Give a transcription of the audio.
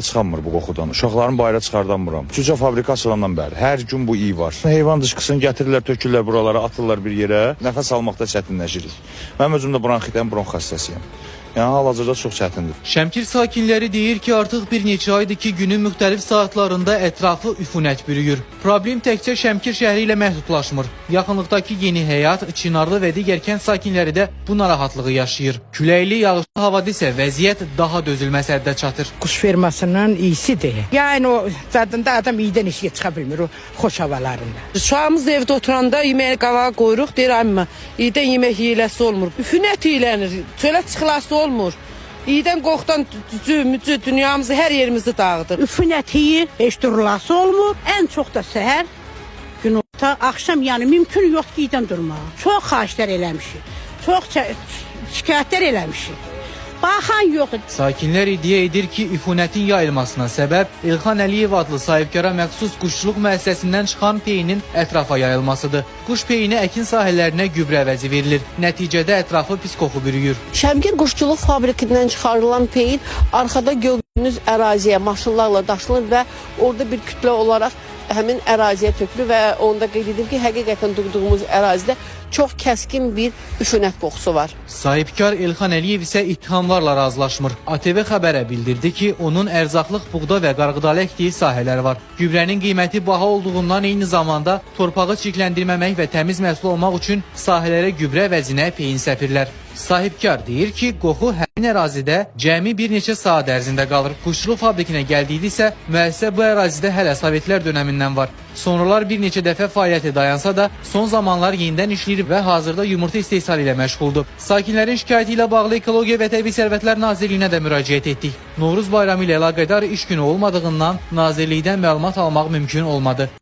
Çıxanmır bu qoxudan. Uşaqlarımı bayıra çıxardanmıram. Cücə fabrika açılandan bəri hər gün bu iyi var. Heyvan dışqısını gətirirlər, tökürlər buralara, atırlar bir yerə. Nəfəs almaqda çətinləşirik. Mənim özüm də bronxitəm, bronx xəstəsiyəm. Yəni hal-hazırda çox çətindir. Şəmkir sakinləri deyir ki, artıq bir neçə aydır ki, günün müxtəlif saatlarında ətrafı üfunət bürüyür. Problem təkcə Şəmkir şəhəri ilə məhdudlaşmır. Yaxınlıqdakı Yeni Həyat, Çinarlı və digər kənd sakinləri də bu narahatlığı yaşayır. Küləkli, yağışlı havada isə vəziyyət daha dözülməz həddə çatır. Quş fermasının iyisidir. Yəni o zadında adam iyidən işə çıxa bilmir o xoş havalarında. Uşağımız da evdə oturanda yeməyi qabağa qoyuruq, deyir amma iyidən yemək yeyiləsi olmur. Üfunət iyilənir, çölə çıxılası olmur. İyidən qoxudan cücü, mücü dünyamızı, hər yerimizi dağıdır. Üfunət iyi, heç durulası olmur. Ən çox da səhər, günorta, axşam yəni mümkün yox ki, iyidən durmağa. Çox xahişlər eləmişik. Çox şikayətlər eləmişik. Baxan yoxdur. Sakinlər iddia edir ki, üfunətin yayılmasına səbəb İlxan Əliyev adlı sahibkara məxsus quşçuluq müəssisəsindən çıxan peyinin ətrafa yayılmasıdır. Quş peyini əkin sahələrinə gübrə əvəzi verilir. Nəticədə ətrafı pis qoxu bürüyür. Şəmkir Quşçuluq fabrikindən çıxarılan peyin arxada gördüyünüz əraziyə maşınlarla daşınır və orada bir kütlə olaraq həmin əraziyə tökülür və onu da qeyd edim ki, həqiqətən durduğumuz ərazidə çox kəskin bir üfunət qoxusu var. Sahibkar İlxan Əliyev isə ittihamlarla razılaşmır. ATV xəbərə bildirdi ki, onun ərzaqlıq buğda və qarğıdalı əkdiyi sahələr var. Gübrənin qiyməti baha olduğundan eyni zamanda torpağı çirkləndirməmək və təmiz məhsul olmaq üçün sahələrə gübrə əvəzinə peyin səpirlər. Sahibkar deyir ki, qoxu həmin ərazidə cəmi bir neçə saat ərzində qalır. Quşçuluq fabrikinə gəldikdə isə müəssisə bu ərazidə hələ Sovetlər dönəmindən var. Sonralar bir neçə dəfə fəaliyyəti dayansa da son zamanlar yenidən işləyir və hazırda yumurta istehsalı ilə məşğuldur. Sakinlərin şikayəti ilə bağlı Ekologiya və Təbii Sərvətlər Nazirliyinə də müraciət etdik. Novruz bayramı ilə əlaqədar iş günü olmadığından nazirlikdən məlumat almaq mümkün olmadı.